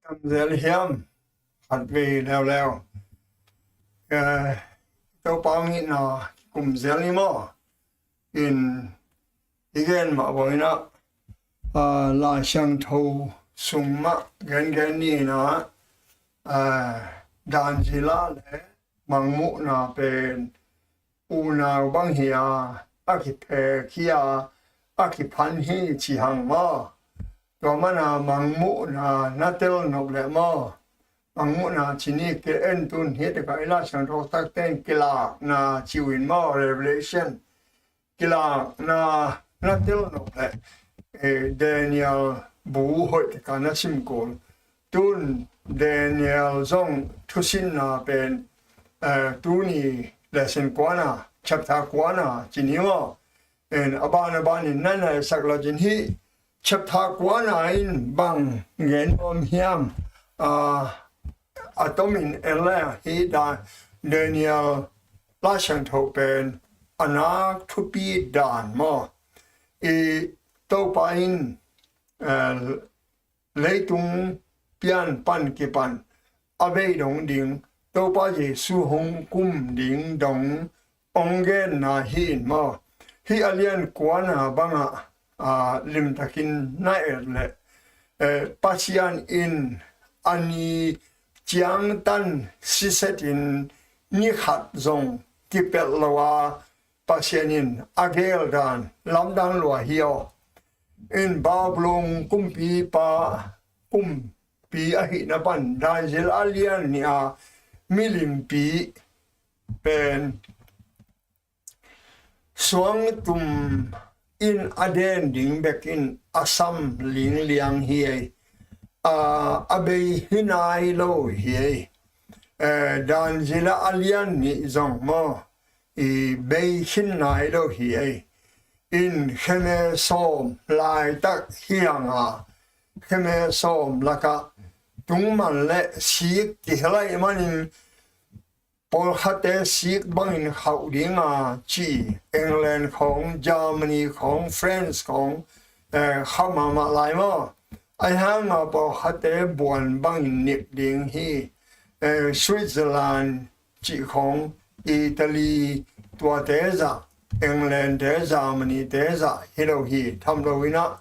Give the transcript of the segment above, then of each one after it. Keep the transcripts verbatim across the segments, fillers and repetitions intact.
Tam zel hiam? Khat vei leuleu. Eh, Topa hong itna kum zel ni maw? In i gen mah bangin ah, ah, Lai Siangtho sung mah gengen ni in ah, ah, Dan zila le mangmuhna pen unau bang hi a, a kiphek hi a, a kiphan hi ci hang maw? Tua mana mangmuhna na tel nop leh maw? Mangmuhna ci ni, ki en tun hi taka i Lai Siangtho takte in kilakna ci uh in maw, revelation. Kilakna na tel nop leh, eh, Daniel bu hoih taka na sim kul. Tun Daniel zong thusinna pen, eh, tuni lesson kuana, chapter kuana ci ni maw? En, a ban a banin na naisak lo cin hi. Chapter kuana in bang gen om hiam? Ah, a tomin en le hi dan, Daniel Lai Siangtho pen a nak thupi dan maw? I Topa in, eh, leitung pian pan kipan a vei dong ding, Topa Jesu hong kum ding dong hong genna hi in maw? Hih a lian kuana bangah, ah, limtakin na et leh, eh, Pasian in a ni ciangtan sisetin ni khat zong kipelh lo a, Pasian in a gel dan lamdang lua hi aw. In Babylon kumpipa, kumpi ahihna pan Dan zila a lian nih a milimpi pen suangtum in a den ding bekin a sam lingliang hi ei. A, a bei hi nai lo hi ei. Eh, Dan zila a lian nih zong maw, i bei khin nai lo hi ei. In kheme sawm laitak hi hang a, kheme sawm lakah tungman le sik kihel ahih manin pawlkhatte sik bangin khauh ding a ci, England khawng, Germany khawng, France khawng, eh, khauh mahmah lai maw? Ahi hanga pawlkhatte buan bangin nip ding hi. Eh, Switzerland cih khawng, Italy tuate zah, England te, Germany te zah hi lo hi. Tham lo in ah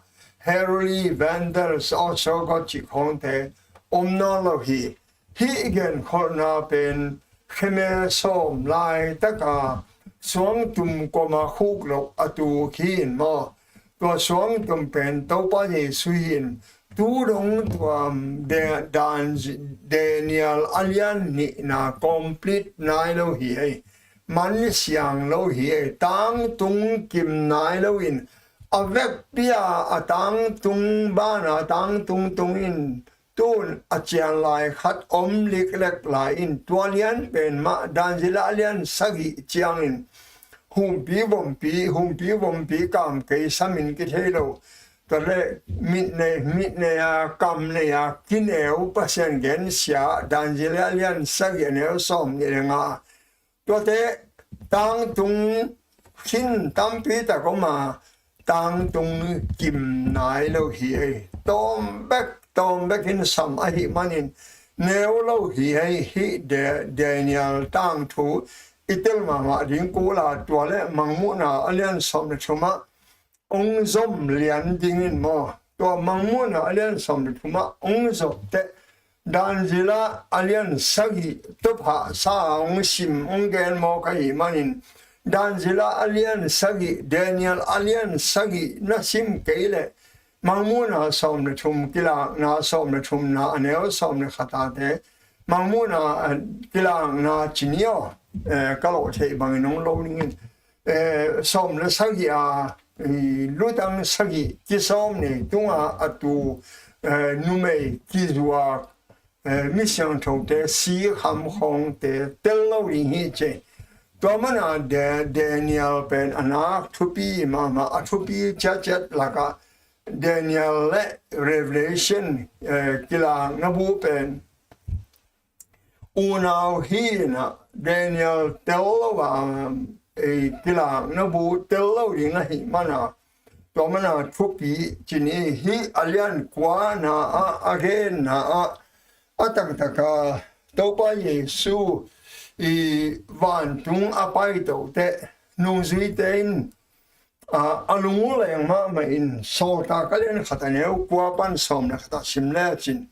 Heruli, Vandals, Ostrogoth cih khawngte om nawn lo hi. Hih i genkholhna pen kheme sawm laitaka suangtum kuama khuk loh a tuk hi in maw? Tua suangtum pen Topa Jesu hi in, tu dong tua De-, Dan, Daniel a lian nihna complete nai lo hi ei. Man siang lo hi ei. Tangtung kim nai lo in, a vekpi a, a tangtung bana tangtung tung in, tun a cian lai khat om liklek lai in, tua lian pen mah Dan zila a lian sagih ciangin humpi vompi, humpi vompi kam kei samin kithei lo. Tua le mit nei, mit nei a, kam nei a, kineu Pasian gensia, Dan zila a lian sagih a neu sawm nih le nga. Tuate tangtung khin tampi tak om a, tangtung kim nai lo hi ei. Tawm bek, tawm bek in sam ahih manin neu lo hi ei. Hih De-, Daniel tangthu i tel mahmah ding kul a, tua le Mangmuhna a lian sawm le thumah hong zom lian dingin maw? Tua Mangmuhna a lian sawm le thumah hong zom teh, Dan zila a lian sagih tawphah sa hong sim, hong gen mawk ahih manin, Dan zila a lian sagih, Daniel a lian sagih na sim kei leh, Mangmuhna sawm le thum, Kilakna sawm le thumna a neu sawm le khat a te, Mangmuhna, eh, Kilakna ci ni aw, eh, ka lawh theih bangin hong lo dingin, eh, sawm le sagih a, i, lutang sagih kisawm nei tunga a tu, eh, numei kizuak, eh, mi siangthote si kham khawngte tel lo ding hi ci. Tua mana Da-, Daniel pen a nak thupi mahmah, a thupi ciatciat lakah Daniel le Revelation, eh, Kilakna bu pen unau hi in ah, Daniel tel lo a, eh, Kilakna bu tel lo ding ahih mana, tua mana thupi ci ni. Hih a lian kuana ah, a genna ah, A taktak a Topa Jesu i vantung a paito teh nungzuite in a, a lung uh leng mahmah in, Sawltak a lian khat a neu kua pan sawm le khat a sim lecin,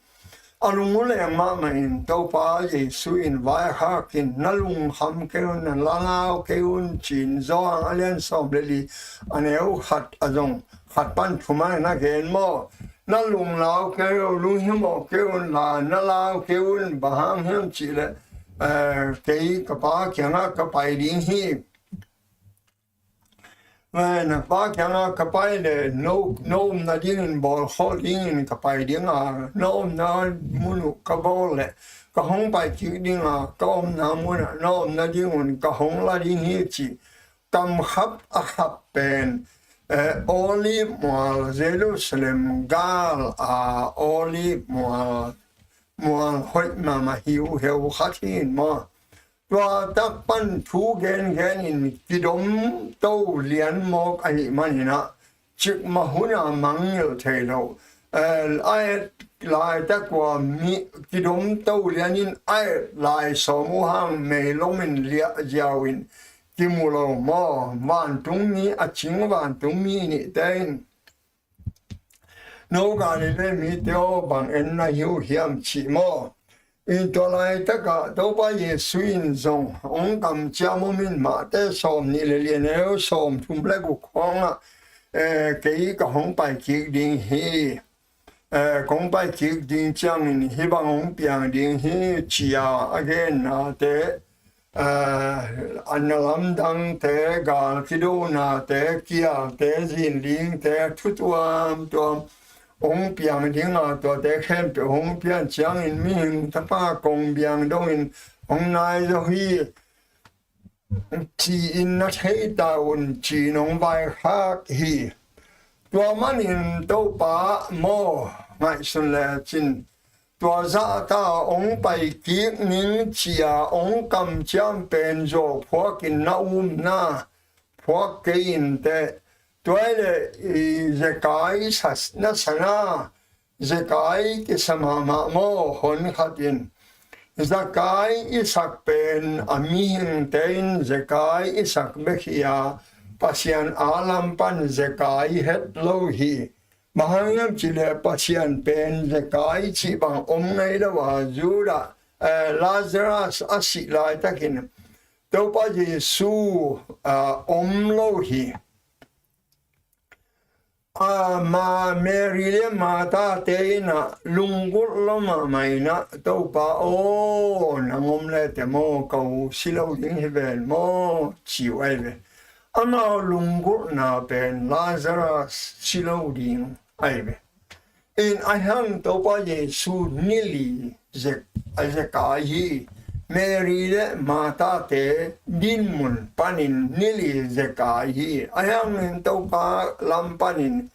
a lung uh leng mahmah in Topa Jesu in vaikhak in, na lungkham kei un, na lau kei un, ci-in Johan a lian sawm le li a neu khat a zong khat pan thum ah na gen maw? Na lunglau kei un, lunghimawh kei un la, na lau kei un, bang hang hiam cih leh, eh, kei ka Pa kiangah ka pai ding hi. Eh, na Pa kiangah ka pai leh no, no omna dingin bawl khol dingin ka pai ding a, no omna mun uh ka bawl leh ka hong pai kik ding a, ka omna mun ah no omna ding un ka hong la ding hi, ci. Kam khap a khap pen, eh, Olive mual, Jerusalem gal a Olive mual, mual hoih mahmah hiuheu khat hi in maw? Tua tak pan thu gengen in kidom to lian mawk ahih manin ah, cikmah hun a mangngilh thei lo. Eh, a et laitak ua mi kidom to lian in a et lai sawm uh hang meilom in liah ziau in kimu lo maw? Vantungmi, a cing vantungmi nihte in, no Galilee mite aw, bang en na hi uh hiam, ci maw? In tua laitakah Topa Jesu in zong hong kamciam om in, Mate sawm nih le li a neu sawm thum le guk khawngah, eh, kei ka hong pai kik ding hi. Eh, kong pai kik ding ciangin hih bang hong piang ding hi, ci-a a gennate, eh, a na lamdangte, gal kidonate, kialte, zinlingte, thu tuamtuam hong piang ding a, tuate khempeuh hong pian ciangin Mihing Tapa kong biang dongin hong nai zo hi, ci-in na thei ta un, ci-in hong vaikhak hi. Tua manin Topa maw, ngaihsun lecin, tua zahta hong pai kik ning, ci-a hong kamciam pen zaw phuakin na umna phuak kei inteh. Tua hi leh i Zekai sa, na sa na, Zekai kisa mahmah maw, hon khat in. Zekai i sak pen a mihingte in Zekai i sak bek hi a, Pasian a lam pan Zekai het lo hi. Bang hang hiam cih leh Pasian pen Zekai cih bang om ngei lo a, Judah, eh, Lazarus a sih laitakin Topa Jesu, ah, om lo hi. A, Ma, Mary le Martha te in ah lunggulh lo mahmah in ah, Topa aw, nang om le teh maw, ka u si lo ding hi ven maw, ci uh ahi ve. Amau lunggulhna pen Lazarus si lo ding ahi ve. In ahi hang Topa Jesu ni li Zek-, a Zekai hi. Mary le Martha te dinmun panin ni li Zekai hi. Ahi hangin Topa lam panin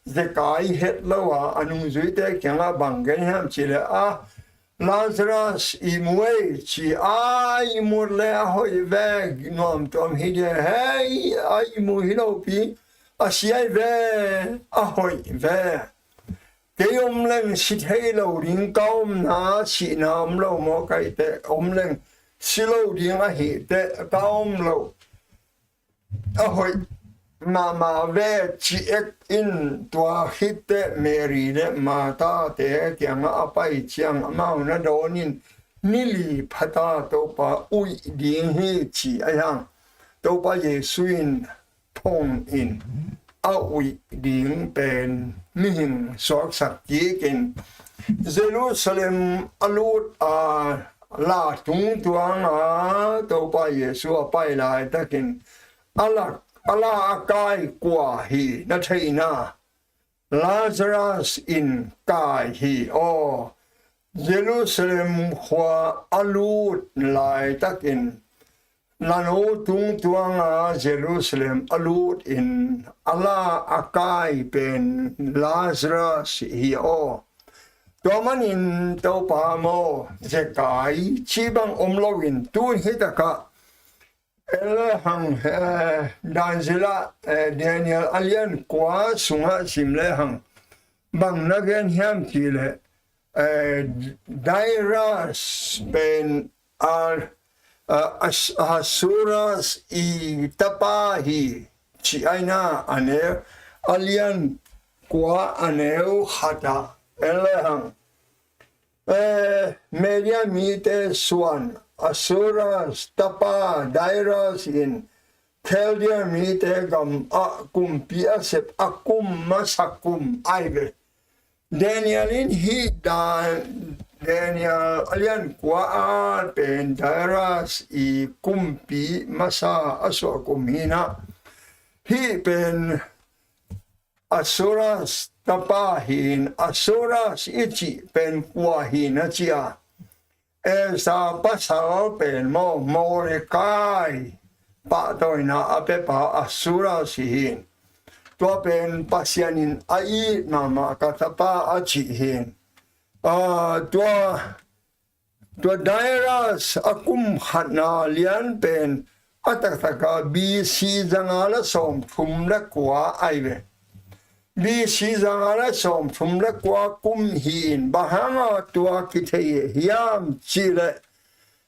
Zekai het lo a, a nungzuite kiangah bang gen hiam cih leh, a, Lazarus i mu ei, ci a, i mut le a hoih ve, nuamtuam hi dia, hei, a i mu hi lopi, a si ahi ve, a hoih ve. Kei om leng si thei lo ding ka omna, sihna om lo maw, kei teh om leng si lo ding ahi teh ka om lo. A hoih mahmah ve, ci ek in. Tua khit teh Mary le Martha te kiangah a pai ciang amau na dawn in, ni li phata Topa uih ding hi, ci ahi hang Topa Jesu in thong in a uih ding pen mihing suaksak kik in, Jerusalem a lut a, la tungtuang a Topa Jesu a pai laitakin a la, a la a kai kua hi na theihna, Lazarus in kai hi aw. Jerusalem khua a lut laitakin, la no tungtuang a Jerusalem a lut in a la a kai pen Lazarus hi aw. Tua manin Topa maw, Zekai cih bang om loin tun hi takah, en le hang, eh, dan zila, eh, Daniel a lian kua sungah sim le hang, bang na gen hiam cih leh, eh, Darius pen a, a, As-, Ahasuerus i tapa hi, ci-in a neu, a lian kua, a neu khat ah en lehang, eh, Media mite suan Ahasuerus tapa Darius in Chaldea mite gam ah kumpi a sep a kum masa kum ahi ve. Daniel in hih dan, Daniel a lian kua ah pen Darius i kumpi masa a suah kum hi-in ah, hih pen Ahasuerus tapa hi-in, Ahasuerus i cih pen kua hi na ci a, Esther pasal pen maw, Mordecai pahtawina a piapa Ahasuerus hi-in, tua pen Pasian in a it mahmah ka tapa a cih hi-in. Ah, tua, tua Darius a kum khatna lian pen a taktak a B C zanga le sawmthum le kua ahi ve. B C zanga le sawmthum le kua kum hi-in, bang hanga tua kithei hiam cih leh,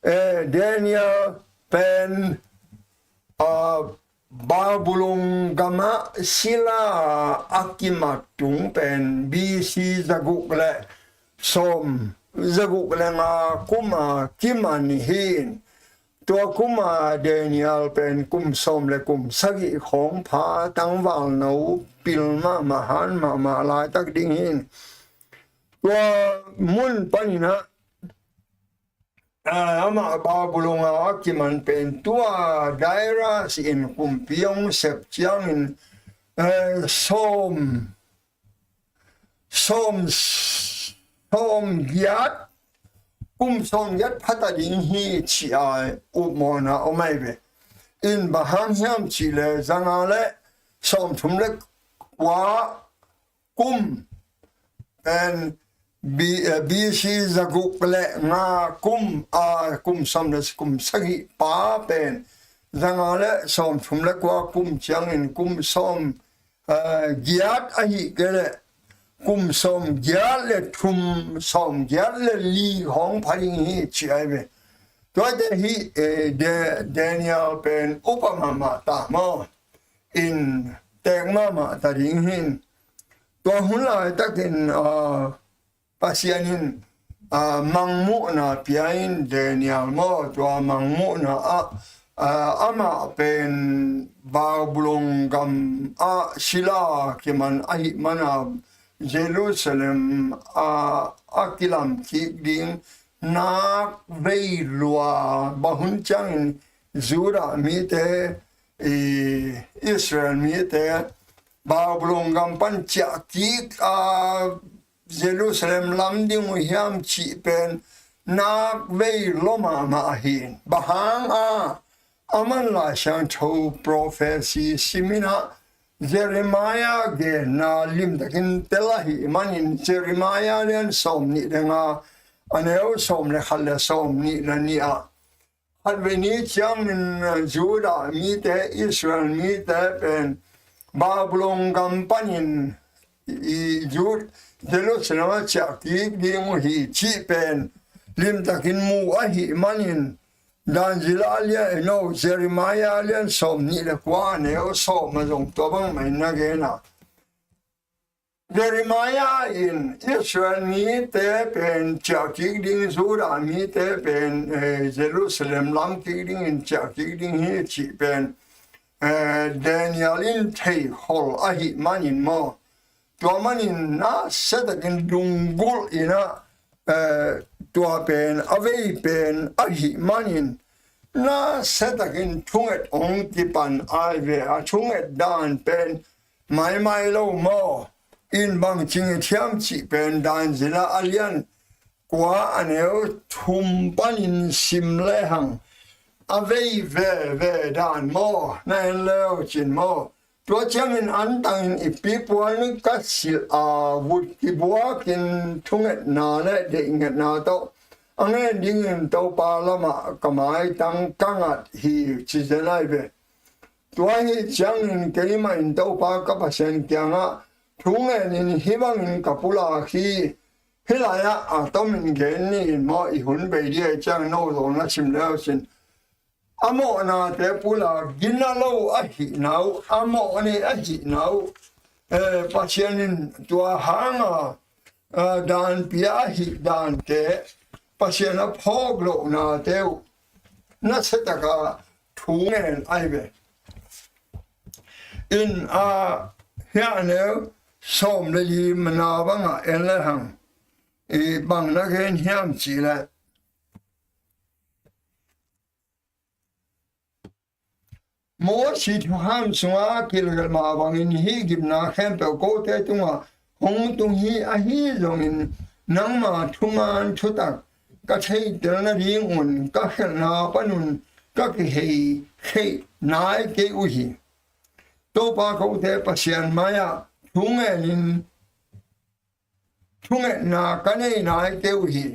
eh, Daniel pen, ah, Babylon gam ah sila a kimat tung pen B C zaguk le sawm, zaguk le nga kum a kiman hi-in, tua kum a Daniel pen kum sawm le kum sagih khawng pha, tangvalno pil mahmah, han mahmah laitak ding hi-in, tua mun panin ah, ah, amah Babylon a kiman pen tua Darius in kumpi hong sep ciangin, eh, sawm, sawm, sawm giat, kum sawm giat pha ta ding hi ci a upmawhna om ahi ve. In bang hang hiam cih leh zanga le sawmthum le kua kum pen B-, eh, B C zaguk le nga kum, a, kum sawm le kum sagih pa pen zanga le sawmthum le kua kum ciangin kum sawm, eh, giat ahih kei leh kum sawm giat le thum, sawm giat le li hong pha ding hi ci ahi ve. Tuate hi, eh, Da-, Daniel pen upa mahmah ta maw, in tek mahmah ta ding hi. Tua hun laitakin, ah, Pasian in, ah, mangmuhna pia in Daniel maw, tua mangmuhna ah, ah, amah pen Babylon gam ah sila kiman ahih mana Jerusalem, ah, a kilam kik ding nak vei lua, bang hun ciangin Judah mite, i Israel mite Babylon gam pan ciah kik a Jerusalem lam ding uh hiam cih pen nak vei lua mahmah ahi. Bang hang a, aman Lai Siangtho prophecy sim in ah Jeremiah genna limtakin tel ahih manin Jeremiah lian sawm nih le nga, a neu sawm le khat le sawm nih le nih ah, khatvei ni ciangin, eh, Judah mite, Israel mite pen Babylon gam panin i Jud-, Jerusalem ah ciah kik ding uh hi cih pen limtakin mu ahih manin, Dan zila lian, no, Jeremiah lian sawm nih le kua, a neu sawm ah zong tua bangmah in na gen a. Jeremiah in Israel mite pen ciah kik ding, Judah mite pen, eh, Jerusalem lam kik dingin ciah kik ding hi cih pen, eh, Daniel in thei khol ahih manin maw, tua manin nasia takin lunggulh in ah, eh, tua pen a vei pen ahih manin nasia takin thunget hong kipan ahi ve. A thunget dan pen maimai lo maw. In bang ci nget hiam cih pen Dan zila a lian kua, a neu thum panin sim lehang, a vei veve dan maw, na en leu cin maw. Tua ciangin antangin i pi pual nih ka silh a, vut kibuakin thungetna le deihngetna tawh a ngen dingin Topa lamah ka maitang ka ngat hi, ci zen ahi ve. Tua ahih ciangin keimah in Topa ka Pasian kiangah thu ngenin hih bangin ka pulak hi. Hih lai-ah a tomin gen ni in maw, i hun bei dih ahih ciang no zong na sim leu sin. A mawhnate pula gina lo ahihna uh, a mawh nei ahihna uh, eh, Pasian in tua hanga, eh, danpia ahih dante, Pasian a phawk lohnate uh nasiataka thu ngen ahi ve. In a hiah neu sawm le li mana bangah en le hang, i bang na gen hiam cih leh, Mosi thukham sunga kilgelh mah bangin hih gimna khempeuh kote tungah hong tung hi. Ahi zongin nangma thuman thutak ka theihtel nadingun ka khelhna panun ka kihei theih nai kei uh hi. Topa kote Pasian mai-ah thu ngenin thungetna ka nei nai kei uh hi.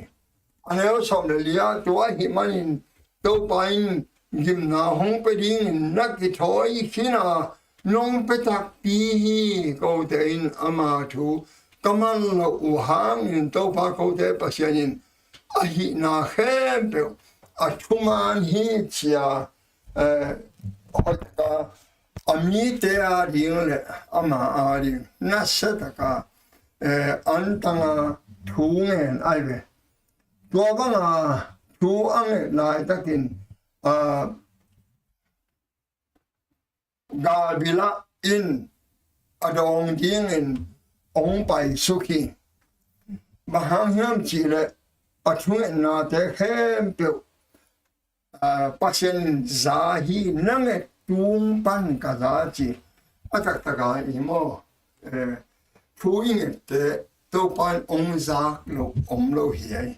A neu sawm le li-ah, tua ahih manin Topa in gimna hong pia dingin na kithawi khin a, nong pia takpi hi. Kote in ama thu ka man loh uh hangin Topa kote Pasian in ahihna khempeuh a thuman hi ci-a, eh, hoih taka a mite ading le ama ading nasiataka, eh, antanga thu ngen ahi ve. Tua banga thu a nget laitakin, ah, Gabila in a dawng dingin hong paisuk hi. Bang hang hiam cih leh a thungetnate khempeuh, ah, Pasian in za hi, na nget tung pan ka za ci. A taktaka i maw, eh, thu i ngette Topa in hong zak loh om lo hi ei.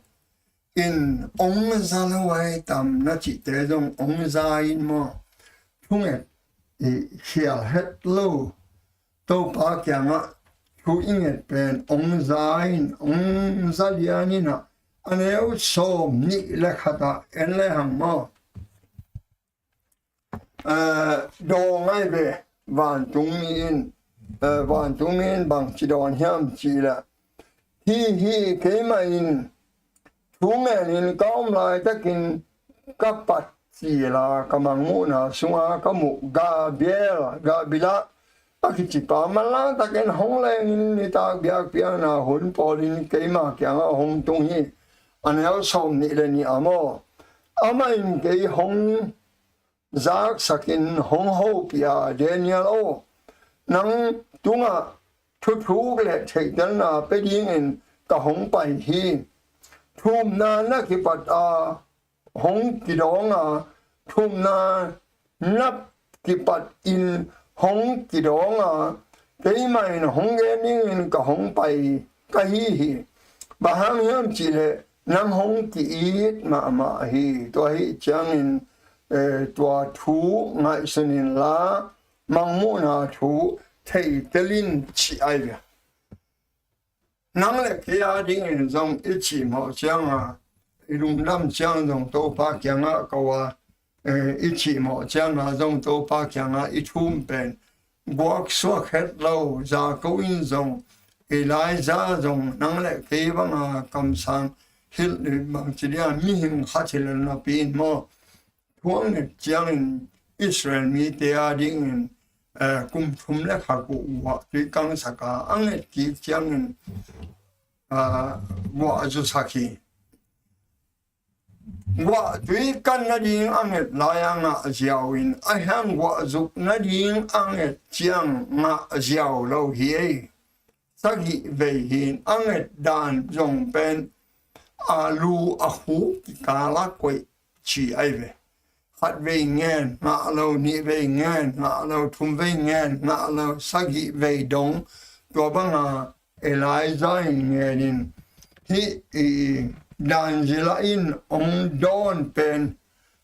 In hong za lo ai tam na cihte zong hong za in maw, thunget i khial het lo. Topa kiangah thu i nget pen hong za in, hong za lian in ah, a neu sawm nih le khatah en le hang maw. Eh, dawng ahi ve, vantungmi in, eh, vantungmi in bangci dawn hiam cih leh, hi hi, keimah in thu ngenin ka om laitakin ka pat cil a ka mangmuhna sunga ka muh Gabriel, Gabila a kicipa manlang takin hong lengin nitak biakpiakna hun pawlin keima kiangah hong tung hi. A neu sawm nih le nih ah maw, amah in kei hong zaksakin hong hopih a, Daniel aw, nang tungah thuthuk le theihtelna pia dingin ka hong pai hi. Thumna na kipat a hong kidawng a, thumna na kipat in hong kidawng a, keimah in hong gen dingin ka hong pai ka hi hi. Bang hang hiam cih leh nang hong ki-it mahmah hi. Tua ahih ciangin, eh, tua thu ngaihsun inla, mangmuhna thu theitel in ci ahi ve. Nang le kei adingin zong i cihmawh cianga, i lungdam ciang zong Topa kiangah ko a, eh, i cihmawh cianga zong Topa kiangah i thum pen guaksuak het lo. Jakob in zong, Elijah zong, nang le kei banga kamsang hilh bangci dia mihing khat hi lo napi in maw, thu a nget ciangin Israel mite adingin, eh, kum thum le kha guah tui kangsak a, a nget kik ciangin, ah, guah zusak hi. Guah tui kan nading a nget lai-a ngah ziau in, a hiang guah zuk nading a nget ciang ngah ziau lo hi ei. Sagih vei hi in, a nget dan zong pen a lu a khuk kikal a koih ci ahi ve. Khat vei ngen ngah lo, nih vei ngen ngah lo, thum vei ngen ngah lo, sagih vei dong. Tua banga Elijah in ngen in, hih i Dan Zila in hong dawn pen,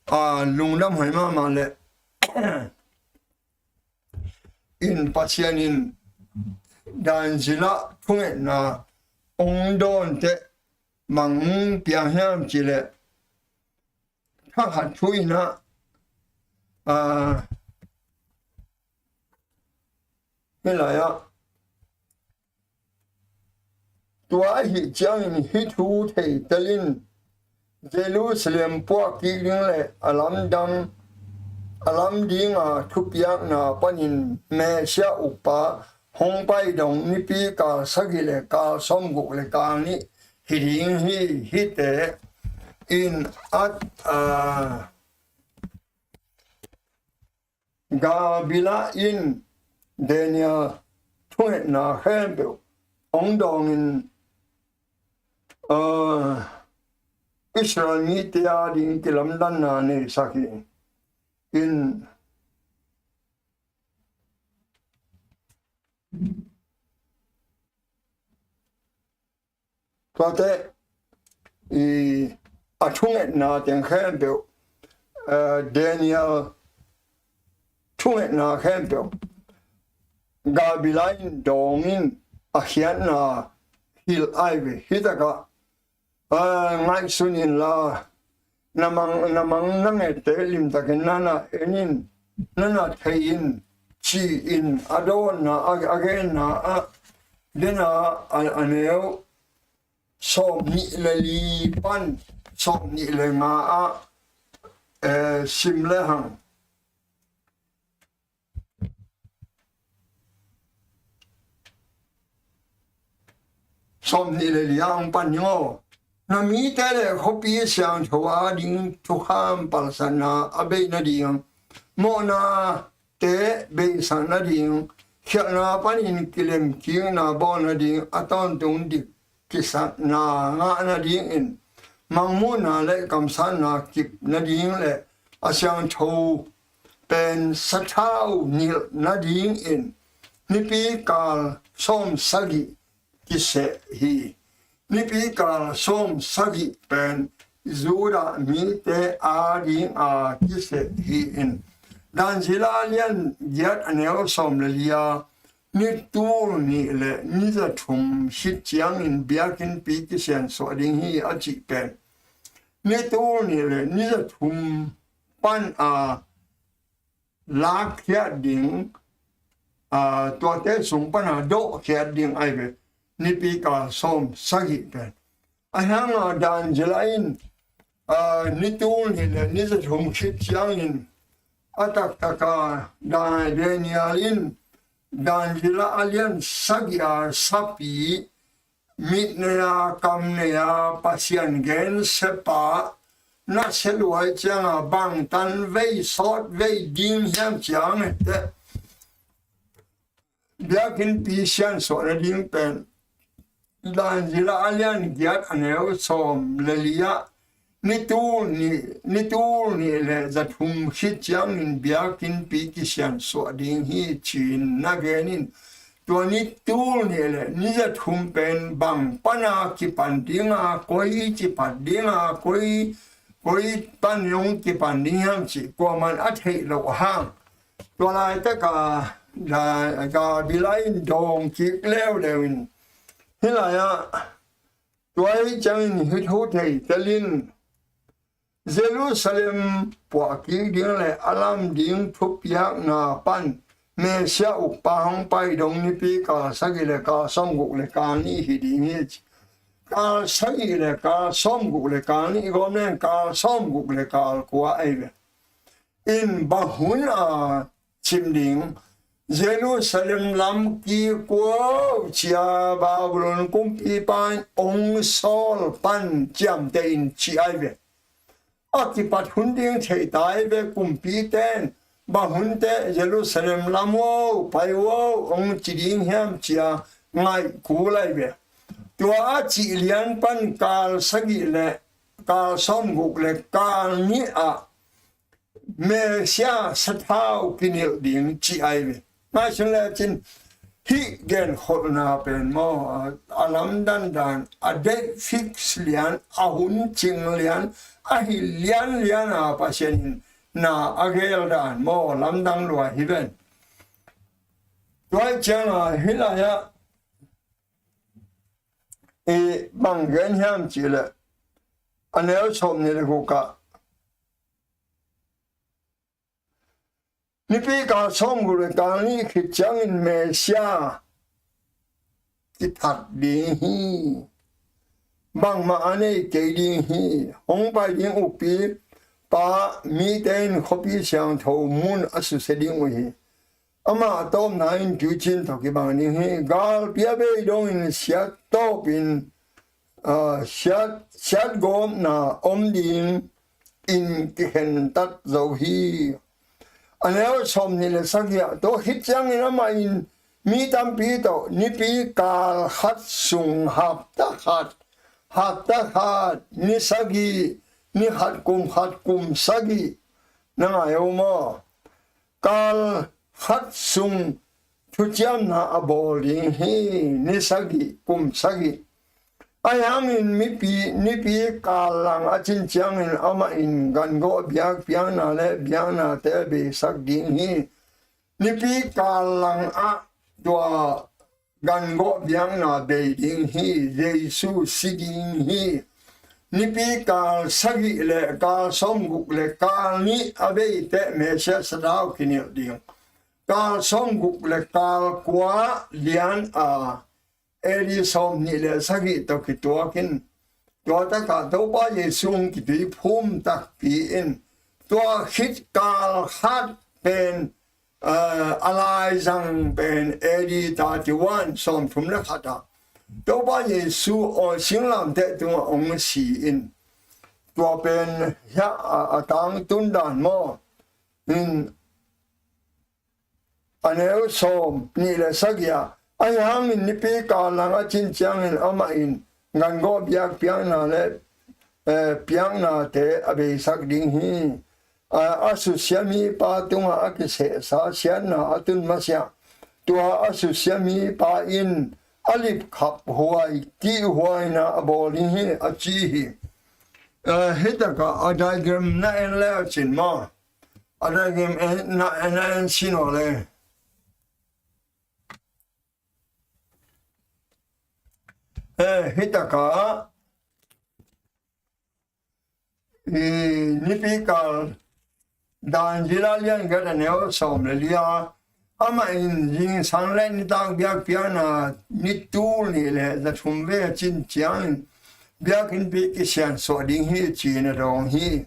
a, lungdam huai mahmah leh in Pasian in Dan Zila thungetna hong dawn teh bang piang hiam cih leh, thakhat thu in ah, a, hih lai-ah Tua ahih ciangin hih thu theitel in, Jerusalem puah kik ding le a lamdang, a lam dinga thupiakna panin Messiah ukpa hong pai dong nipi kal sagih le kal sawmguk le kal nih hi ding hi. Hihte in a, a, Gabriel in Daniel thungetna khempeuh hong dawngin, aa, Israel mite a ding kilamdanna neisak hi. In tuate i a thungetna teng khempeuh, eh, Daniel thungetna khempeuh Gabriel in dawngin a khiatna hilh ai ve. Hih takah, eh, ngaihsun inla, na mang, na mang na ngette limtakin na na en in, na na thei in, ci-in a dawnna, a, a genna ah, dena a, a neu sawmnih le li pan sawmnih le nga ah, eh, sim le hang. Sawmnih le li ah hong pan ding aw. Na mite le khuapi siangtho a ding thukham palsatna a bei nading, mawhnate beisak nading, khialhna panin kilemkikna bawl nading, a tawntung dik kisakna ngah nadingin, mangmuhna le kamsatna kip nading le a siangtho pen sathau nilh nadingin nipi kal sawm sagih kiseh hi. Nipi kal sawm sagih pen Judah mite a dinga kiseh hi-in, Dan zila lian giat a neu sawm le li-a, ni tul nih le ni za thum khit ciangin biakinnpi kisiansuah ding hi a cih pen, ni tul nih le ni za thum pan a lakkhiat ding, aa, tuate sung pana dawhkhiat ding ai ve. Nipi kal sawm sagih pen. A hanga Dan zila in, aa, ni tul nih le ni za thum khit ciangin a taktaka Dan, Daniel in Dan zila a lian sagih a sapi, mit nei a, kam nei a, Pasian gensiapa, na sia luai cianga bangtan vei sawt vei ding hiam ciang hete. Biakinnpi siansuah nading pen Dan zila a lian giat a neu sawm le li-ah, ni tul nih, ni tul nih le za thum khit ciangin biakinnpi kisiansuah ding hi ci-in na genin, tua ni tul nih le ni za thum pen bang pana kipan dinga, koi kipan dinga, koi, koi pan hong kipan ding hiam cih kuaman a theih loh hang, tua laitaka Gabriel in dawng kik leuleu in, hih lai-ah, tua hi ciangin hih thu theitel in, Jerusalem puah kik ding le a lam ding thupiakna pan Messiah ukpa hong pai dong nipi kal sagih le kal sawmguk le kal nih hi ding hi ci. Kal sagih le kal sawmguk le kal nih gawm leng kal sawmguk le kal kua ai ve. In bang hun a cim ding, Jerusalem lam kik uh cia Babylon kumpipa in ong sawl pan ciamteh in ci ai ve. A kipat hun ding thei tai ve, kumpite in bang hunte Jerusalem lam uh pai uh ong ci ding hiam cia ngaih kul ai ve. Tua a cih lian pan kal sagih le kal sawmguk le kal nih ah Messiah sathau kinilh ding ci ai ve. Ngaihsun lecin hih genkholhna pen maw, a lamdan dan, a date fix lian, a hun cing lian, a hi lianlian a Pasian in na a gel dan maw, lamdang lua hi ven. Tua cianga hih lai-ah i bang gen hiam cih leh, a neu sawmnih le guk ah, nipi kal sawmguk le kal nih khit ciangin Messiah kithat ding hi. Bangmah a nei kei ding hi. Hong pai ding ukpi pa mite in khuapi siangtho mun a susia ding uh hi. Amah a tawpna in tuicin tawh kibang ding hi. Galpi a bei dongin siat tawpin, ah, siat, siat gawpna om ding in kikhentat zo hi. A neu sawmnih le sagih ah, tua khit ciangin amah in mi tampi tawh nipi kal khat sung hapta khat, hapta khat, ni sagih, ni khat kum khat, kum sagih, na ngai uh maw? Kal khat sung thuciamna a bawl ding hi, ni sagih, kum sagih. Ahi hangin mipi, nipi kal lang a cin ciangin amah in gangawh biakpiakna le biaknate a beisak ding hi. Nipi kal lang ah tua gangawh biakna bei ding hi. Jesu si ding hi. Nipi kal sagih le kal sawmguk le kal nih a bei teh Messiah sathau kinilh ding. Kal sawmguk le kal kua lian a, A D sawmnih le sagih tawh kituak in, tua takah Topa Jesu hong kituiphum takpi in, tua khit kal khat pen, eh, a laizang pen A D thirty-one, sawmthum le khat ah Topa Jesu aw singlamteh tungah hong si in, tua pen hiah a, a tangtun dan maw? In a neu sawmnih le sagih ah, ahi hangin nipi kal lang a cin ciangin amah in gangawh biakpiakna le, eh, piaknate a beisak ding hi. A, a susia mipa tungah a kisehsa siatna a tun masiah, tua a susia mipa in a lipkhap huai, tihhuaina a bawl ding hi, a ci hi. Eh, hih takah a diagram na en le a cin maw? A diagram en, na, na en sin aw le. Eh, hih takah, i, nipi kal dan zila lian khat a neu sawm le li ah, amah in zingsang le nitak biakpiakna ni tul nih le za thum vei a cin ciangin biakinnpi kisiansuah ding hi ci-in a dawng hi.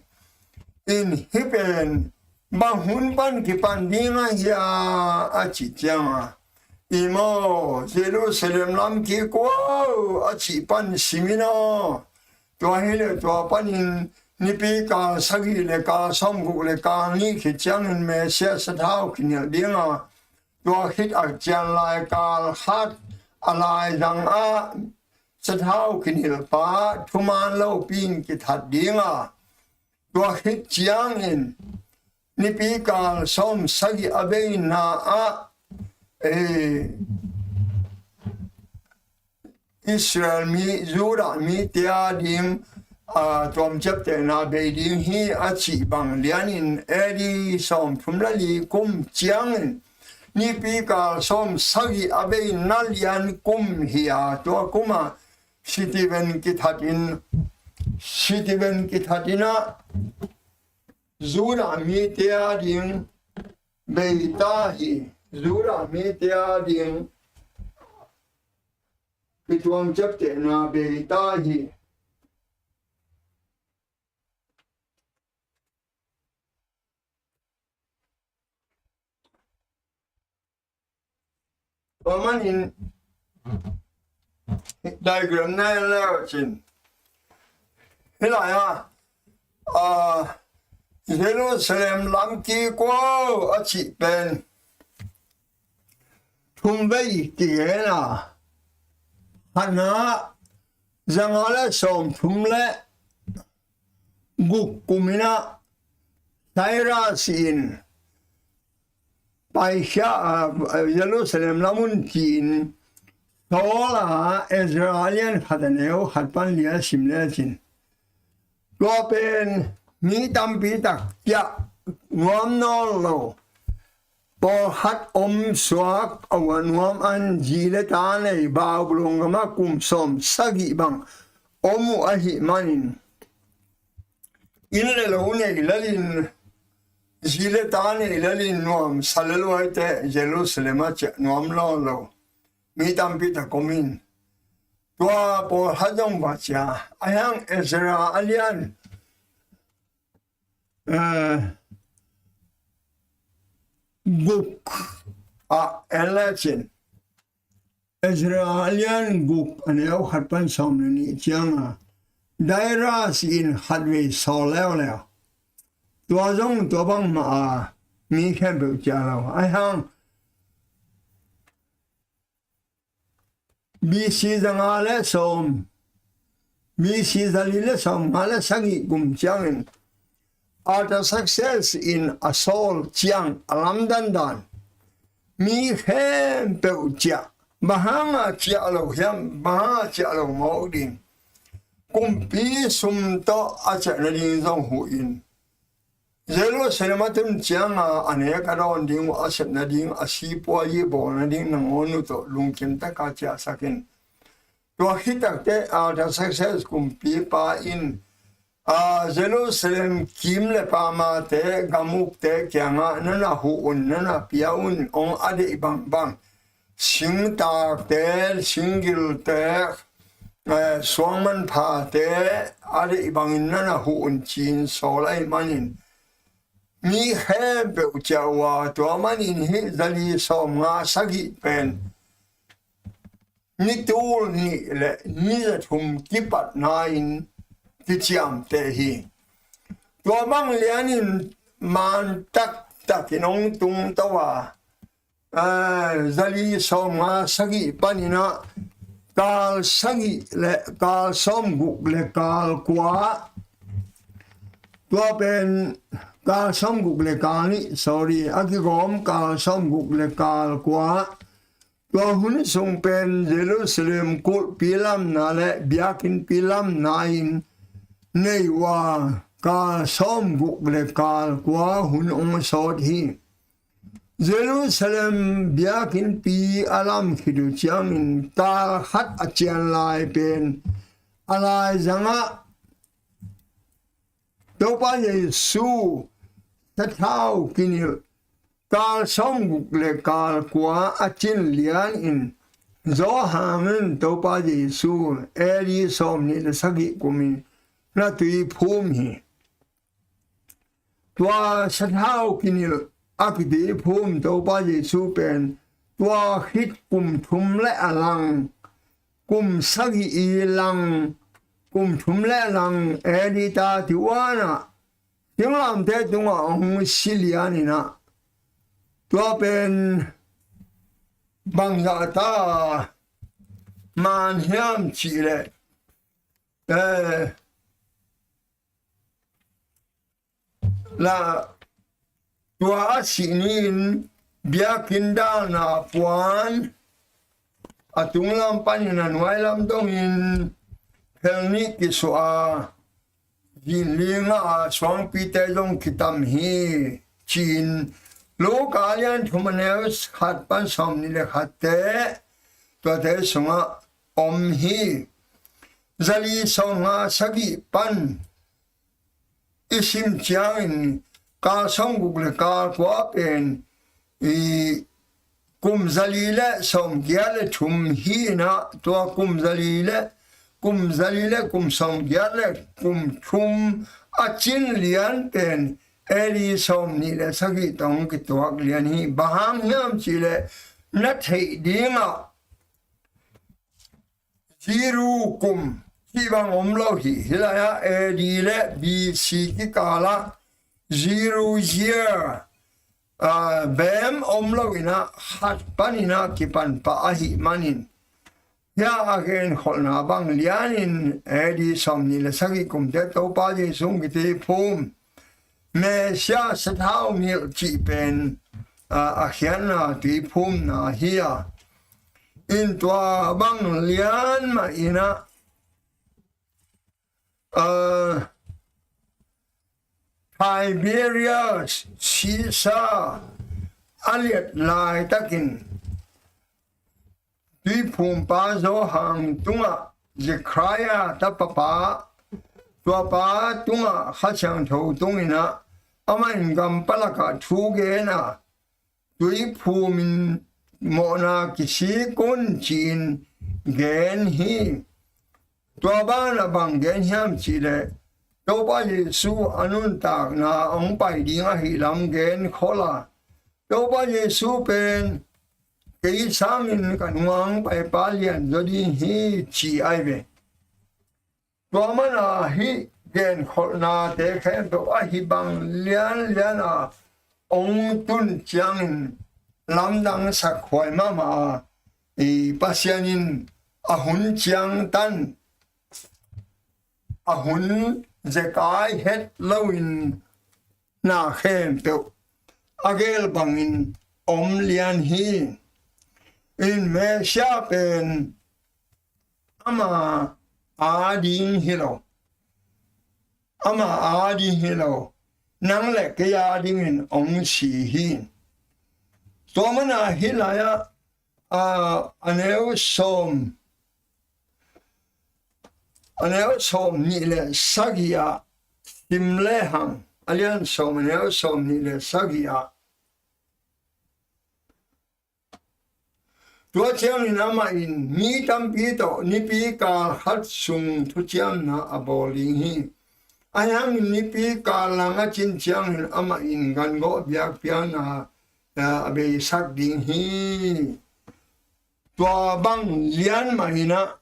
In hih pen bang hun pan kipan ding a hia a cih ciangin, i maw, Jerusalem lam kik uh a cih pan sim in aw. Tua hi le tua panin nipi kal sagih le kal sawmguk le kal nih khit ciangin Messiah sathau kinilh ding a, tua khit a cian lai kal khat a laizang ah sathau kinilhpa thuman lopi in kithat ding a, tua khit ciangin nipi kal sawm sagih a beina ah, eh, Israel mi, Judah mite a ding, a, tuamciaptehna bei ding hi a cih bang lianin A D sawmthum le li kum ciangin nipi kal sawm sagih a beina lian kum hi a, tua kum ah Stephen kithat in, Stephen kithat in ah Judah mite a ding bei ta hi. Judah mite a ding kituamciaptehna bei ta hi. Tua manin diagram na en le uh cin. Hih lai ah, a, Jerusalem lam kik uh a cih pen thum vei kigen a, khatna zanga le sawmthum le guk kum in ah Cyrus in paikhia, a, Jerusalem lam un ci-in sawl a, Ezra a lian khat a neu khat pan li a sim lecin, tua pen mi tampi tak kiah nuam nawn lo, pawlkhat om suak a, ua nuam an, zi le ta nei, Babylon gamah kum sawm sagih bang om uh ahih manin, inn le lo nei lelin, zi le ta nei lelin nuamsa le luaite Jerusalem ah ciah nuam nawn lo. mi tampi tak om in, tua pawlkhat zong va cia. Ahi hang Ezra a lian, eh, guk ah en lecin, Ezra a lian guk a neu khat pan sawm le nih cianga Darius in khatvei sawl leuleu. Tua zong tua bangmah a mi khempeuh ciah lo. Ahi hang B C zanga le sawm, B C zali le sawm nga le sagih kum ciangin Artaxerxes in a sawl ciang a lamdandan mi khempeuh ciah. Bang hanga ciah lo hiam? Bang hanga ciah lo mawk ding? Kumpi sum tawh a ciah nading zong huh in, Jerusalem a tun cianga a nek a dawn ding uh a sep nading, a sipuayi bawl nading nangawn uh tawh lungkim taka ciahsak in. Tua khit takteh Artaxerxes kumpipa in, a, Jerusalem kim le pamate, gam ukte kiangah na na huh un, na na pia un, hong a deih bangbang, singtakte, singgilte, eh, suangmanphate, a deih bangin na na huh un ci-in sawl ahih manin mi khempeuh ciah uh a, tua manin hih zali sawm nga sagih pen ni tul nih le ni za thum kipatna-in kiciamteh hi. Tua bang lianin maan taktakin hong tungto a, eh, zali sawm nga sagih panin ah kal sagih le kal sawm guk le kal kua, tua pen kal sawm guk le kal nih, sorry, a kigawm kal sawm guk le kal kua. Tua hun sung pen Jerusalem kulhpi lamna le biakinnpi lamna in nei uh a, kal sawm guk le kal kua hun hong sawt hi. Jerusalem biakinnpi a lam khit uh ciangin kal khat a cian lai pen a laizangah Topa Jesu sathau kinilh kal sawm guk le kal kua a cin lianin Johan in Topa Jesu A D sawm nih le sagih kumin na tui phum hi. Tua sathau kinilh a kitui phum Topa Jesu pen tua khit kum thum le a lang, kum sagih i lang, kum thum le a lang A D ta ti uanah singlamteh tungah hong si lianinah tua pen bangzah ta maan hiam cihleh, eh, la tua a sih ni-in biakinn dalna puan a tunglam panin a nuailam dongin phel nih kisuah a, zinling a suangpite zong kitam hi ci-in Luka lian thum a neu khat pan sawm nih le khatte tuate sungah om hi. Zali sawm nga sagih pan i sim ciangin kal sawm guk le kal kua pen i kum zali le sawm giat le thum hi inah, tua kum zali le kum zali le kum sawm giat le kum thum a cin lian pen A D sawm nih le sagih tawh kituak lian hi. Bang hang hiam cihleh na theih dingah zero kum cih bang om lo hi. Hih lai-ah A D le B C kikalah zero year, ah, bem om lo inah khat paninah kipan pah ahih manin, hia a genkholhna bang lianin A D sawm nih le sagih kumte Topa Jesu kiti phum Messiah sathau ngilh cih pen, ah, a khiatna tuiphumna hi a, in tua bang lian mah inah, ah, Tiberius Caesar a liat laitakin tuiphumpa Johan tungah Zechariah tapapa, tuapa tungah Kha Siangtho tunginah amah in gam palakah thu gen a, tuiphumin mawhna kisik un ci-in gen hi. Tua banah bang gen hiam cihleh, Topa Jesu a nuntakna hong pai ding ahih lam gen khol a, Topa Jesu pen kei sangin ka nunga hong paipa lianzaw ding hi ci ai ve. Tua mana hih genkholhnate khempeuh ahi bang lianlian a hong tun ciangin lamdang sakhuai mahmah a, i Pasian in a hun ciangtan, a hun zekai het loin na khempeuh a gel bangin om lian hi. In Messiah pen ama a ding hi lo, ama a ding hi lo, nang le kei a dingin hong si hi. Tua mana hih lai-ah, a, a neu sawm, a neu sawm nih le sagih ah sim lehang, a lian sawm, a neu sawm nih le sagih ah, tua ciangin amah in mi tampi tawh nipi kal khat sung thuciamna a bawl ding hi. Ahi hangin nipi kal lang a cin ciangin amah in gangawh biakpiakna, a, a beisak ding hi. Tua bang lian mah in ah,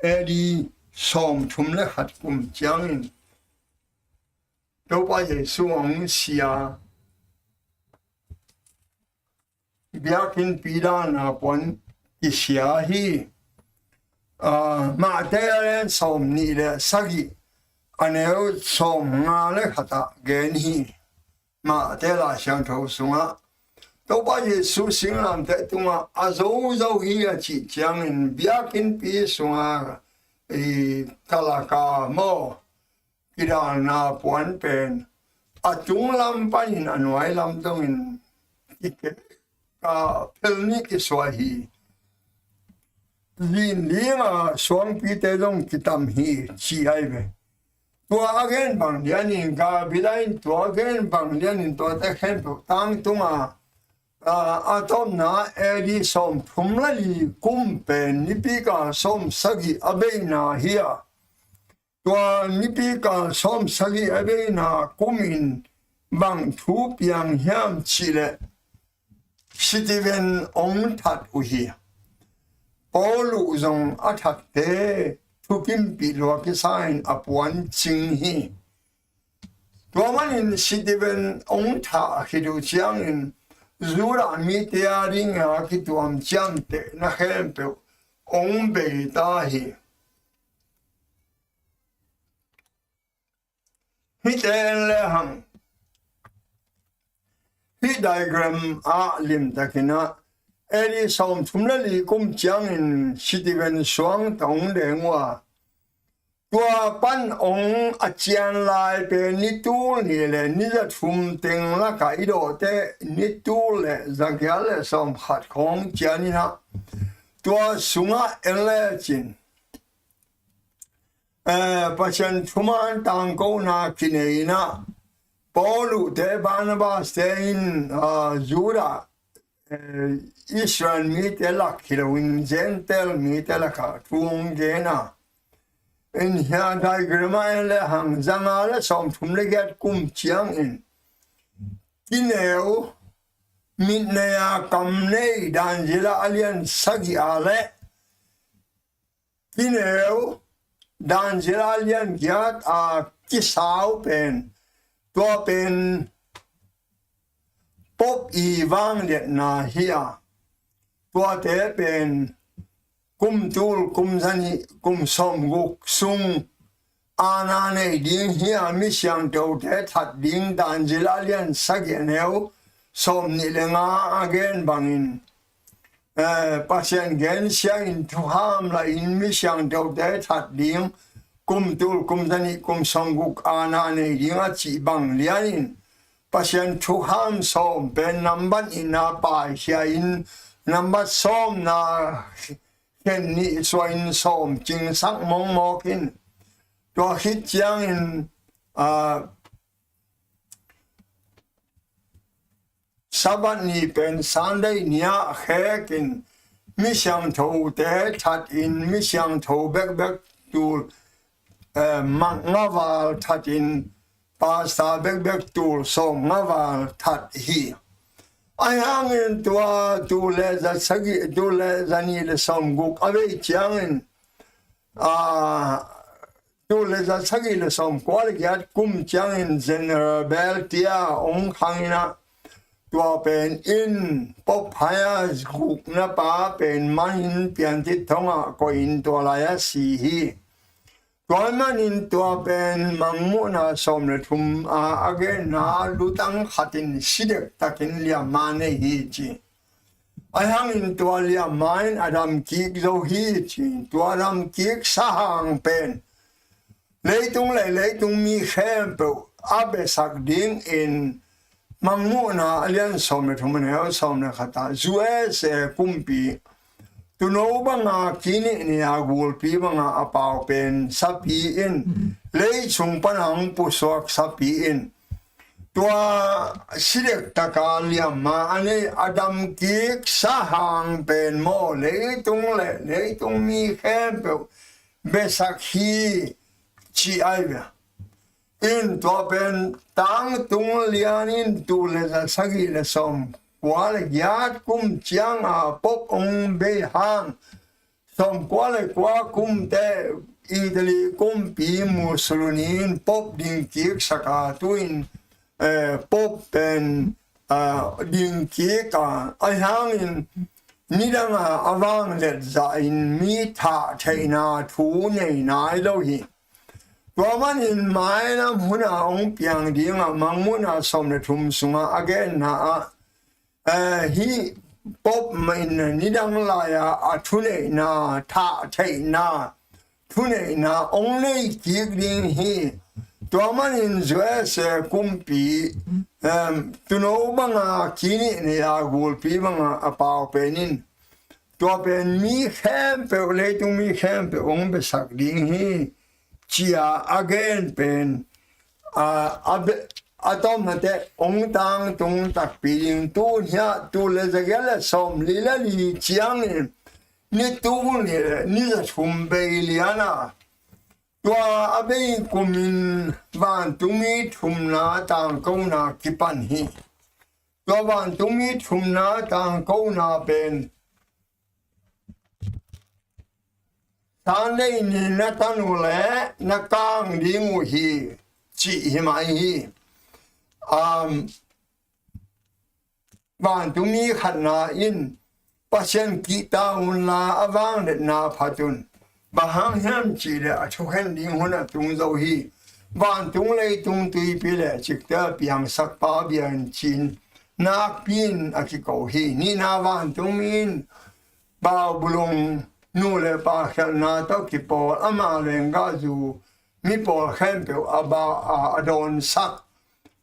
A D sawmthum le khat kum ciangin Topa Jesu hong si a, biakinnpi dan a puan kisia hi. A, Mate a lian sawm nih le sagih, a neu sawm nga le khat ah gen hi. Mate Lai Siangtho sungah Topa Jesu singlamteh tungah a zozo hi a cih ciangin biakinnpi sungah i kalaka maw, kidalna puan pen a tunglam panin a nuailam dongin kikek a, phel nih kisuai hi. Lin linga suangpite zong kitam hi ci ai ve. Tua a gen bang lianin Gabila in tua a gen bang lianin tuate khempeuh tangtunga, a, a tawpna A D sawmthum le li kum pen nipi kal sawm sagih a beina hi a, tua nipi kal sawm sagih a beina kum in bang thu piang hiam cihleh, Stephen hong that uh hi. Paulu zong a thatte thukimpih lua kisa in a puan cing hi. Tua manin Stephen hong thah khit uh ciangin Judah mite a dinga kituam ciamtehna khempeuh hong bei ta hi. Hihte en lehang, hih diagram ah limtakin ah, A D sawmthum le li kum ciangin Stephen suang tawh hong deng uh a, tua pan hong a cian lai pen ni tul nih le ni za thum teng lakah i dawhte ni tul le za giat le sawm khat khawng cian in ah, tua sungah en lecin, eh, Pasian thuman tangkona kinei in ah, Paulu te Barnabas te in, ah, Judah, eh, Israel mite lak hi loin Gentile mite lakah thu hong gen a. In hia diagram ah en lehang, zanga le sawmthum le giat kum ciangin kineu, mitnei a kam nei, Daniel a lian sagih a le kineu, Daniel a lian giat a kisau pen, tua pen Pope i vangliatna hi a, tuate pen kum tul, kum zanih, kum sawmguk sung aana nei ding hi a, mi siangthote that ding, Daniel a lian sagih a neu sawm nih le nga a gen bangin, eh, Pasian gensia in thuham lahin mi siangthote that ding, kum tul, kum zanih, kum sawmguk aana nei ding a cih bang lianin, Pasian thuham sawm pen nambat nihna paikhia in, nambat sawmna khen nih suahin sawm cingsak mawkmawk in, tua khit ciangin, ah, Sabbath ni pen Sunday ni-ah khekin mi siangthote thatin mi siangtho bekbek tul, eh, mang nga val thatin pastor bekbek tul sawm nga val that hi. Ahi hangin tua tul le za sagih, tul le za nih le sawm guk a vei ciangin, a, tul le za sagih le sawm kua le giat kum ciangin General Bell tia hong khangin ah, tua pen in Pope Pius gukna pa pen manin piantit thongah koihin tua lai-ah si hi. Tua manin tua pen Mangmuhna sawm le thum a a genna lutang khatin si dektakin liamma nei hi ci. Ahi hangin tua liamma in a dam kik zo hi ci. Tua dam kik sahang pen leitung le leitung mi khempeuh a besak dingin Mangmuhna a lian sawm le thum a neu sawm le khat ah U S A kumpi tuuno banga kinihnia gulpi banga a pau pen sapi in lei sung pana hong pusuak sapi in tua si dektaka liamma a nei a dam kik sahang pen maw leitung le leitung mi khempeuh besak hi ci ai ve. In tua pen tangtung lian in tul le za sagih le sawm kua le giat kum cianga Pope hong bei hang sawm kua le kua kumte Italy kumpi Mussolini in Pope ding kik saka tu in, eh, Pope pen, ah, ding kik a, ahi hangin nidanga a vanglet zahin mi thah theihna thu nei nai lo hi. Tua manin mailam huna hong piang dinga Mangmuhna sawm le thum sunga a genna ah, eh, hih Pope mah in nidang lai-a a thuneihna, thah theihna, thuneihna hong nei kik ding hi. Tua manin U S A kumpi, em, tuuno banga kinihnia gulpi banga a pau pen in tua pen mi khempeuh, leitung mi khempeuh hong besak ding hi cia a gen pen, a, a be, a tawmnate hong tangtung takpi ding. Tu hia tul le za giat le sawm li le li ciangin ni tul ni le ni za thum bei liana tua a bei kumin vantungmi thumna tangkona kipan hi. Tua vantungmi thumna tangkona pen Sunday ni na tan uh le na kang ding uh hi, cih hi mai hi. Um, vantungmi khatna in Pasian kihta unla a vangliatna phat un. Bang hang hiam cihleh a thukhen ding hun a tung zo hi. Vantung leitung tuipi le cikte a piangsakpa bia in ci-in nakpi in a kiko hi. Nihna vantungmi in Babulon nu le pa khialhna tawh kipawl ama lenggahzu mi pawl khempeuh a ba, a, a dawnsak.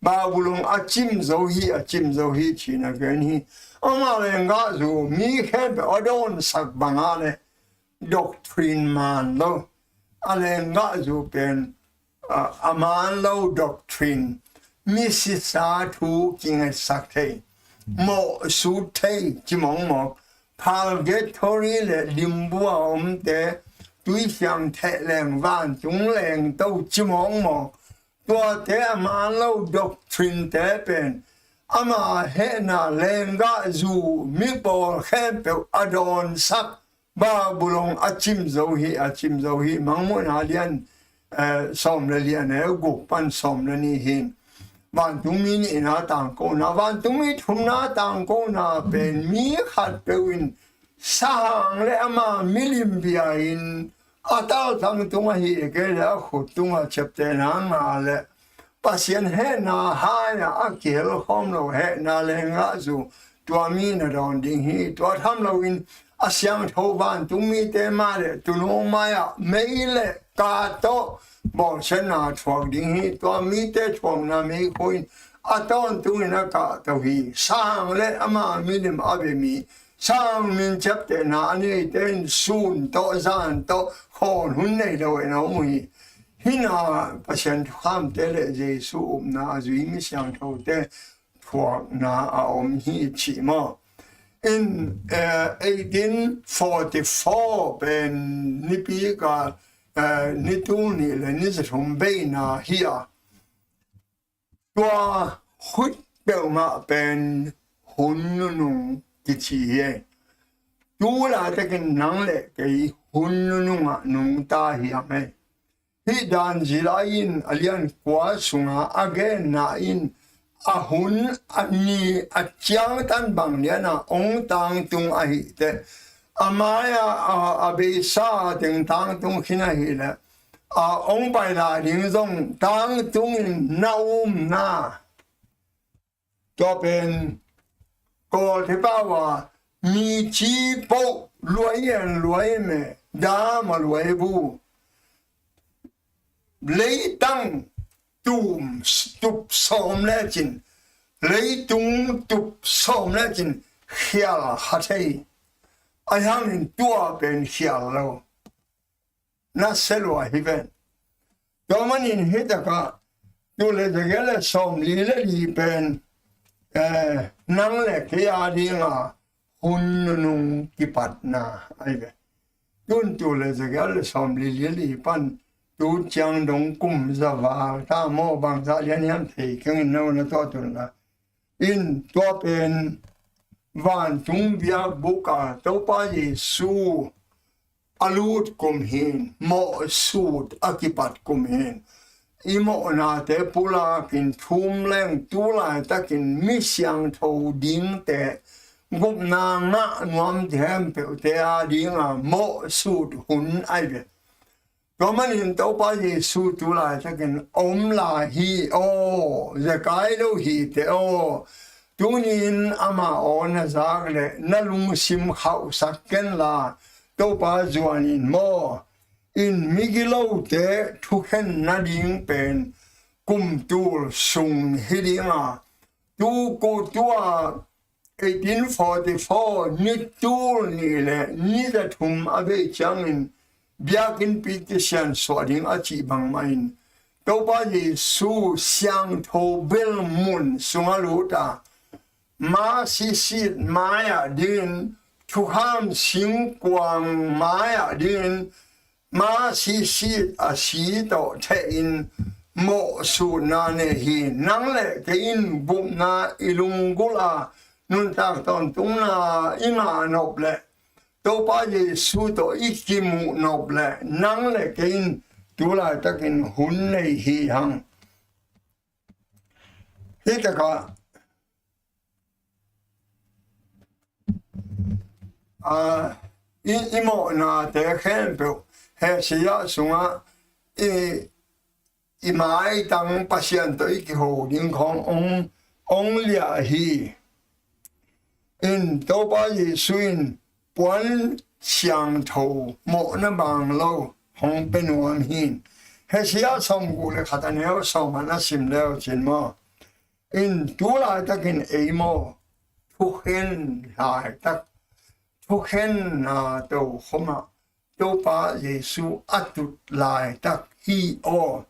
Babulon a cim zo hi, a cim zo hi ci-in a gen hi. Ama lenggahzu mi khempeuh a dawnsak banga le doctrine man lo. A lenggahzu pen, a, a man lo doctrine. Misisa thu kingetsak thei. Mawh sut thei ci mawkmawk. Purgatory le limbu a omte tuisiang theh leng vantung leng to ci mawkmawk. Tuate a man lo doctrine te pen ama hehna lenggahzu mi pawl khempeuh a dawnsak. Babulon a cim zo hi, a cim zo hi. Mangmuhna lian, eh, sawm le li a neu guk pan sawm le nih hi. Vantungmi nihna tangkona, vantungmi thumna tangkona pen mi khatpeuh in sahang le ama milim bia in a taltang tung ahi kei le a khut tunga ciaptehna ngah le Pasian hehna hai-a a kihel khawm lo hehna lenggahzu tua mi na dawn ding hi. Tua tham loin a siangtho vantungmite mah le tuuno mai-ah mei le ka tawh bawlsiatna thuak ding hi. Tua mite thuakna meikhu in a tawntungin a kahto hi. Sang le ama milim a bia mi, sang min ciaptehna a neite in sun tawh zan tawh khawn hun nei lo in a om uh hi. Hina Pasian thukhamte le Jesu upna a zui mi siangthote thuakna a om hi cih maw? In, eh, eighteen forty-four pen nipi ka, eh, ni tul nih le ni za thum beina hi a, tua khut peuhmah pen hun nunung kici hi. Tu laitakin nang le kei hun nunungah nungta hi hang ei. Hih Daniel in a lian kua sunga a genna in a hun a ni a ciangtan bang liana ong tangtung ahih teh, a mai-ah a, a beisa teng tangtung khin ahih leh, a ong pai lai ding zong tangtungin na umna. Tua pen Kawlte pau a mi ci poh luai en luai me dam a luai bu. Leitang tum tup sawm lecin, leitung tup sawm lecin khial kha thei. Ahi hangin tua pen khial lo. Na se lua hi ven. Tua manin hih takah tul le zagiat le sawmli le li pen, eh, nang le kei a dinga hun nunung kipatna ahi ve. Tun tul le zagiat le sawmli le li pan tu ciang dong kum za val ta maw, bangzah lian hiam thei keng in no na tuah tun la. In tua pen vantung biakbuk a Topa Jesu a lut kum hin, mawhsut a kipat kum hin, i mawhnate pulakin thum leng tu laitakin mi siangtho dingte, gupna ngah nuam khempeuhte a dinga mawhsut hun ahi ve. Tua manin Topa Jesu tu laitakin om lai hi aw, zekai lo hi teh aw. Tunin ama aw na zak leh na lungsim khauhsak ken la, Topa zuanin maw. In migilote thukhen nading pen kum tul sung hi dinga, tu ku tua eighteen forty-four ni tul nih le ni za thum a bei ciangin biakinnpi kisiansuah ding a cih bangmah in Topa Jesu siangtho bel mun sungah lut a, ma sisit mai-ah dingin, thukham singkuang mai-ah dingin, ma sisit a si tawh thehin mawhsutna nei hi. Nang le kei in gupna i lunggulh a nuntak tawntungna i ngah nop leh, Topa Jesu tawh i kimuh nop leh, nang le kei in tu laitakin hun nei hi hang. Hih takah a, i, i mawhnate khempeuh Hesaya sungah i, i maitang Pasian tawh i kiho ding khawng ong, ong liah hi. In Topa Jesu in puan siangtho mawhna bang lo hong pia nuam hi. Hesaya sawmguk le khat a neu sawm ah na sim leu cin maw. In tu laitakin ei maw, thukhen laitak, thukhenna tokhomah Topa Jesu a tut laitak hi aw.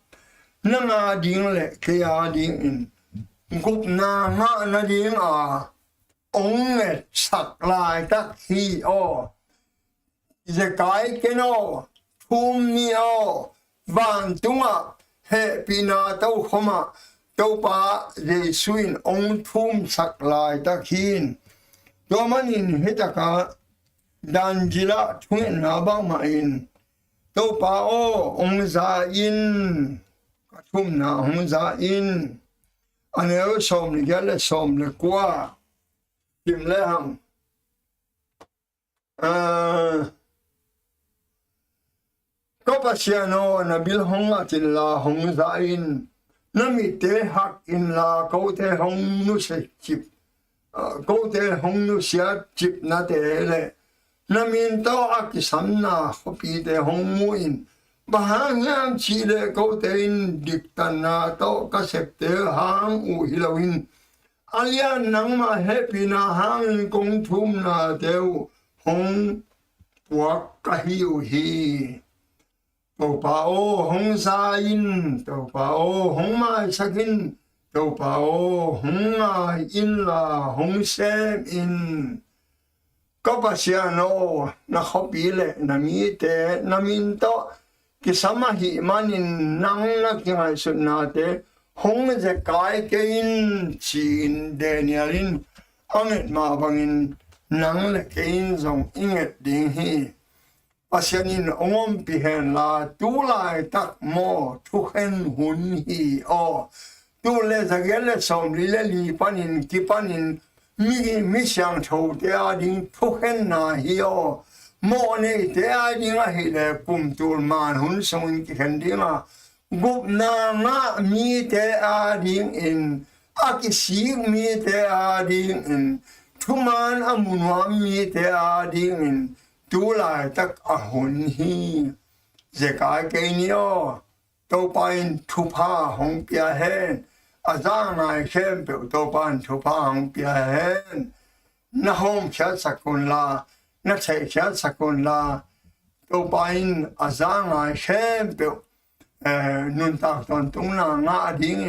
Nang a ding le kei a dingin gupna ngah nadinga ong ngetsak laitak hi aw. Zekai ken aw, thum ni aw, vantungah hehpihna tokhomah Topa Jesu in ong thumsak laitak hi. Tua manin hih takah Daniel ah thungetna bangmah in, Topa aw, ong za in, ka thumna ong za in. A neu sawm le giat le sawm le kua, kim le hang. Ah, ka Pasian aw, na bil hong at inla hong za in, na mitte hak inla kote hong nusia cip, ah, kote hong nusia cipnate le na min tawh a kisamna khuapite hong mu in. Bang hang hiam cih leh kote in diktanna tawh ka septe hang uh hi loin, a lian nangmah hehpihna hangin kong thumnate uh hong puak ka hi uh hi. Topa aw, hong za in, Topa aw, hong maisak in, Topa aw, hong ngai inla hong sem in. Ka Pasian aw, na khuapi le na mite na min tawh kisam ahih manin nang na kingaihsutnate hong zekai kei in, ci-in Daniel in a nget mah bangin nang le kei in zong i nget ding hi. Pasian in hong ompih henla, tu laitak maw thukhen hun hi aw. Tul le zagiat le sawmli le li panin kipanin mi, mi siangthote ading thukhenna hi aw. Mawhneite ading ahileh kumtul man hun sungin kikhen ding a, gupna ngah mite adingin, a kisik mite adingin, thuman a mu nuam mite adingin tu laitak a hun hi. Zekai kei ni aw. Topa in thupha hong pia hen. A za ngai khempeuh Topa in thupha hong pia hen. Na hawmkhiatsak unla, na theihkhiatsak unla, Topa in a za ngai khempeuh, eh, nuntak tawntungna ngah dingin